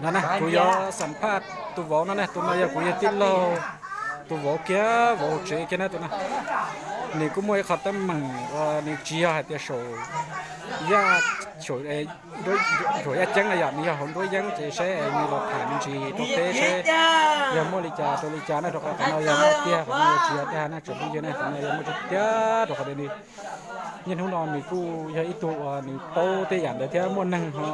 No na, kuv yuav xam phaj tus vauv no na, tus no yog kuv yawg tij laug, tus vauv kiag vauv hauv tsev kiag na tus no. Nws kuj muaj ib qho teeb meem uas nws tsis yog hais tias saum yaj, saum yaj ceeb no yom, nws yog hauv nruab yeeb ces saib nws los tham me ntsis rau peb saib yog muaj li cas rau li cas na, rau qhov qhov no yog muaj tiag qhov no yog tsis yog tiag na tsoom phooj ywg na, qhov no yog muaj tiag tiag rau qhov tias nws niaj hnub no nws kuj yog ib tug uas nws paub tej yam ntawd thiab muaj neeg ho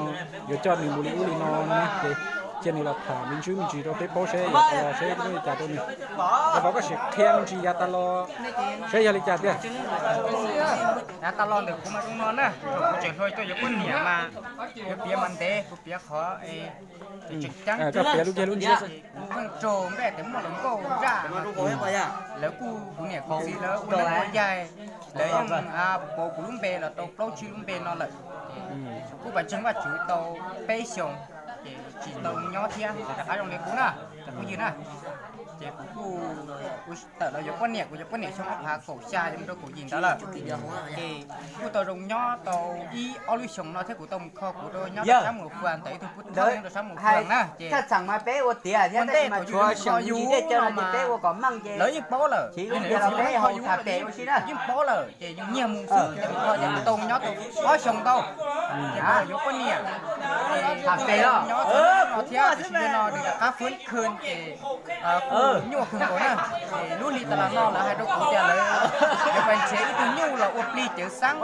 yuav coj nws mus li ub li no no na ces cia nws los tham me ntsis me ntsis rau peb paub saib yav tas los saib muaj li cas rau nws. Ua vauv koj sim qhia me ntsis yav tas los saib yog li cas tiag. Yav tas los ntawm kuv mas zoo no na, kuv tseem hluas tuaj yuav poj niam mas yuav piav mas ntev, kuv piav qhov tseem ceeb, koj piav lub kiag lub ntsiab xwb. Kuv pheej raug npej tias muaj hluas nkauj zaj no, lawv kuj, kuv niam kuv txiv lawv ua neeb ua yaig, lawv yeej pauv kuv lub npe los tau plaub tsib lub npe no lawm. Kuj pab ntseeg Vajtswv tau peb xyoos, ces tsis tau nyob thiab, rov qab zoo li kuv na, cov phooj ywg na. Ces kuv kuj, kuv tawm los yuav poj niam, kuv yuav poj niam xyoo ob phav kaum xya mus rau kaum yim ntawd lawm. Ces kuj tau zoo nyob tau ib ob lub xyoos no thiab kuv tau mus kho kuv rau nyob rau sab Mus Khuas ntawm ib tug pub thawj nyob rau sab Mus Khuas na ces ua ntej thaum yus kho yus no mas lawv yeej paub lawm, kho yus yeej paub lawm ces yus nyiag mus xwb ces mus kho ces kuv tau nyob tau ob xyoos ntau. Ces kuv yuav poj niam, nyob tau no thiab tiam sis yog no nws rov qab fuab khw ces kuj nyuaj kawg nkaus na. Ces lub hli tas los no lawv hais rau kuv tias lawv yuav pais nrhiav ib tug nyuj los ua plig cawv xeeb,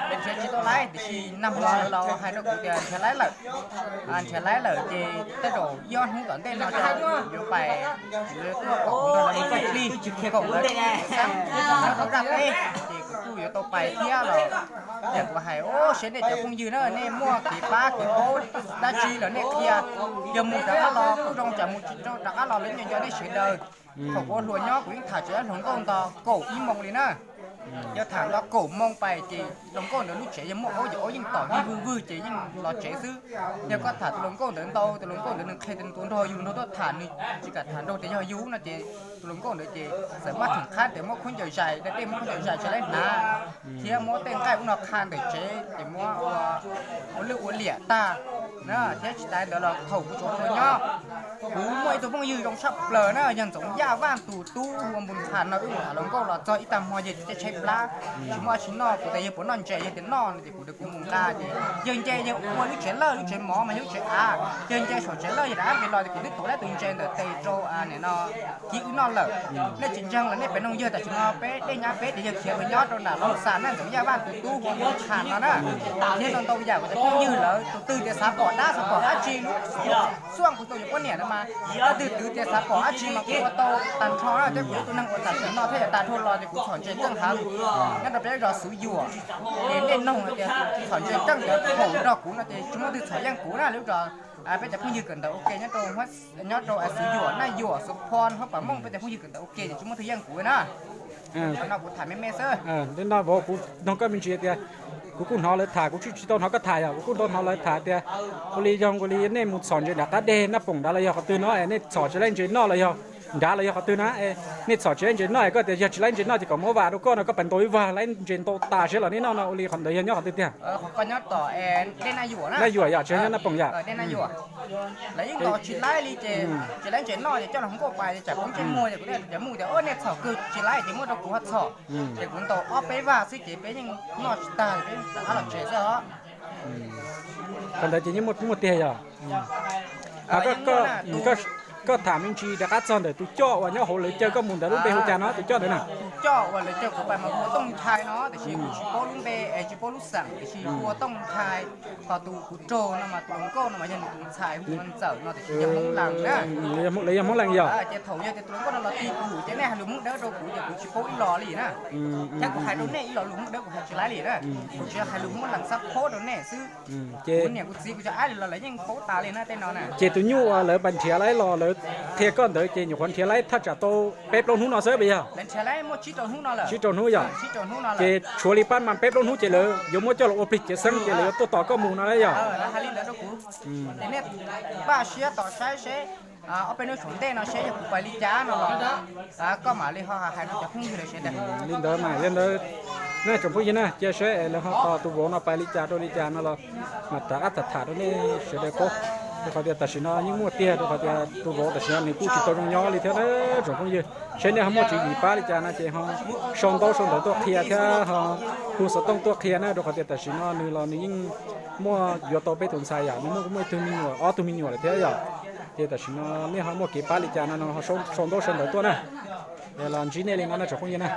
pais nrhiav tsis tau laib tiam sis nag hmo lawv los hais rau kuv tias nrhiav laib lawm. Nrhiav laib lawm ces tej zaum ib ob hnub tom ntej no ces yuav pais, lawv tuaj kom kuv nrog lawv mus ua plig kaum lawv xeeb nyob rau zaj teb, ces kuv kuj yuav tau pais thiab los. Ces kuv hais, Au, seb nej cov phooj ywg na, nej muaj kev pab kev paub dab tsi los nej qhia, yog mus rov qab los kuj zoo, tsam mus tsis tau rov qab los lawv nco nco nej sawv daws. Thaum kuv ua hluas nyob kuv yeej tham tsis tau hluas nkauj nto kaum ib moo li na. Yog tham nto kaum moo pais ces hluas nkauj ntawd lub tsev yog muaj aub ces aub yeej tom vwg vwg vwg ces yeej los tsev xwb. Yog koj tham tus hluas nkauj ntawd ntau, tus hluas nkauj ntawd nws qhia tias nws tus nraug yus nraug tuaj tham nws tsis kam tham nraug tias yog yus no ces tus hluas nkauj ntawd ces txawm maj theem qhab tias muab khaub ncaws zais, da dej muab khaub ncaws zais tsis laib hnav, thiab muab tej nqaij ub no qha ntawm tsev ces muab ua lwj ua liam tag na, thiab tsis tas ntawd los thaum kuv tseem hluas nyob, kuv muaj ib tug phooj ywg zoo tshaj plaws na, yog Ntxoov Yaj Vaj tus tub hu ua Npus Ntxhas no, wb mus tham hluas nkauj los txog ib tag hmo yawg cia li tshaib plab, tsis muaj dab tsi noj, kuv tias yawg puas noj ntses, yawg tias noj no ces kuv tias kuv mus nqa ces yawg nce, yawg ua lub tsev lawj, lub tsev mov mas yog lub tsev av, yawg nce saum tsev lawj, yawg rov qab nqis los ces kuv twb tuav lawm tus ntses ntawm tes rau niam no kib wb noj lawm. Nej tsis ntseeg los nej pem noog yawg, tam sim no peb dej nyab peb ces yawg khiav mus nyob rau nram Looj Xas na, Ntxoov Yaj Vaj tus tub hu ua Npus Ntxhas no na. Thiab ntau ntau yam kuv cov phooj ywg lawv tus twg tias xav pom dab xav pom dab tsi, xuaj kuv tus yuav poj niam no mas, leej twg twg tias xav pom dab tsi mas kuv ua tau tag nrho na, thiab kuv yog tus neeg uas tam sim no thiaj yuav tas dhau los ces kuv txhom ntses keej heev nyob rau peb zos Xuv Yuam. Ces nej noog hais tias txhom ntses keej ntawd thaum nrog kuv no ces tsis muaj leej twg txhom yeej kuv na, lub zos peb cov phooj ywg kawm ntawv ua ke nyob rau Xuv Yuam, Naj Yuam, Xuv Phon, Hab Pas Mooj, peb cov phooj ywg kawm ntawv ua ke ces tsis muaj leej twg yeej kuv na. Qhov no kuv tham me me xwb. Li no vauv kuv noog koj me ntsis tias, kuv kuj hnov lawv tham, kuv tsis tsis tau hnov koj tham yom, kuv kuj tau hnov lawv tham tias ua li yog ua li nej mus txhom ntses nram qab deg Naj Poom nrad los yog qhov twg no es nej txhom tsis laib ntses noj los yog nrad los yog qhov twg na, nej txhom tsis laib ntses noj es koj tias yog tsis laib ntses noj ces kom muab vam rau koj no, koj pais ntaus ib vaj laib ntses ntau tas seb los nej noj no, ua li qhov ntawd yog nyob qhov twg tiag? Naj Yuam yom, tsis yog nyob Naj Poom yom? Lawv yeej los tsis laib li ces tsis laib ntses noj ces coj los nkauj pais ces tsam kuv ntsej muag ces kuv thiaj mus tias nej txhom kawg tsis laib ces muab rau kuv ho txhom. Ces kuv ntaus ob peb vaj xwb ces peb yeej noj tsis tag, peb rov qab los tsev xwb os. Qhov ntawd ces yeej muaj tiag yom? Koj tham me ntsis rov qab txog ntawm tus coj uas nyob hauv lawv caw koj mus ntawd lub npe hu cas no, tus coj ntawd na? Tus coj uas lawv caw kuv pais mas hu ua Tooj Nchai no, tiam sis kuv tsis paub lub npe es tsis paub lub xeem, tiam sis hu ua Tooj Nchai. Ho tus kuv raug no mas tus hluas nkauj no mas yog nws tus ntxhais hu ua Ntxawm no, tiam sis yog Hmoob Lees na. Lawv yog Hmoob Lees yom? Ces thaum yog tias tus hluas nkauj no los ti kuv ces nej hais lus Hmoob Dawb rau kuv ces kuv tsis paub ib los li na. Thiab kuv hais rau nej ib los lus Hmoob Dawb kuv hais tsis laib li na. Kuv tsis hais lus Hmoob Lees xab phob rau nej xwb. Kuv niam kuv txiv kuv cov ab li los lawv yeej paub tas li na tej no na. Ces tus nyuj uas lawv pais nrhiav laib los lawv qhia koj ntawd ces nyuam qhuav nrhiav laib thaj tsam tau peb plaub hnub no xwb puas yog? Lawv nrhiav laib muaj tsib rau hnub no lawm. Tsib rau hnub yom? Tsib rau hnub no lawm. Ces tshuav li pab mas peb plaub hnub ces lawv yuav muab coj los ua plig cawv xeeb ces lawv yuav tuaj tos koj mus no yom? Lawv hais li ntawd rau kuv. Ces nej npaj siab tos saib seb ob peb hnub saum ntej no seb yog kuv pais li cas no los koj mam li ho hais rau cov phooj ywg lawv sawv daws. Li ntawd mas yog ntawd nej tsoom phooj ywg na, cia seb es lawv ho tos tus vauv no pais li cas rau li cas no los mam rov qab tham tham rau nej sawv daws paub. Rau qhov tias tam sim no yeej muaj tiag, rau qhov tias tus vauv tam sim no nws kuj tsis tau zoo nyob li thiab na tsoom phooj ywg. Seb nej ho muaj tswv yim pab li cas no ces ho sau ntaub sau ntawv tuaj qhia thiab ho hu xov tooj tuaj qhia na, rau qhov tias tam sim no nws los nws yeej muaj yuav tau peb tus ntxhais yom, nws muaj muaj ib tug me nyuam, ob tug me nyuam lawm thiab yom. Ces tam sim no nej ho muaj kev pab li cas no no ho sau ntaub sau ntawv tuaj na. Es los ntsib nej li no na tsoom phooj ywg na.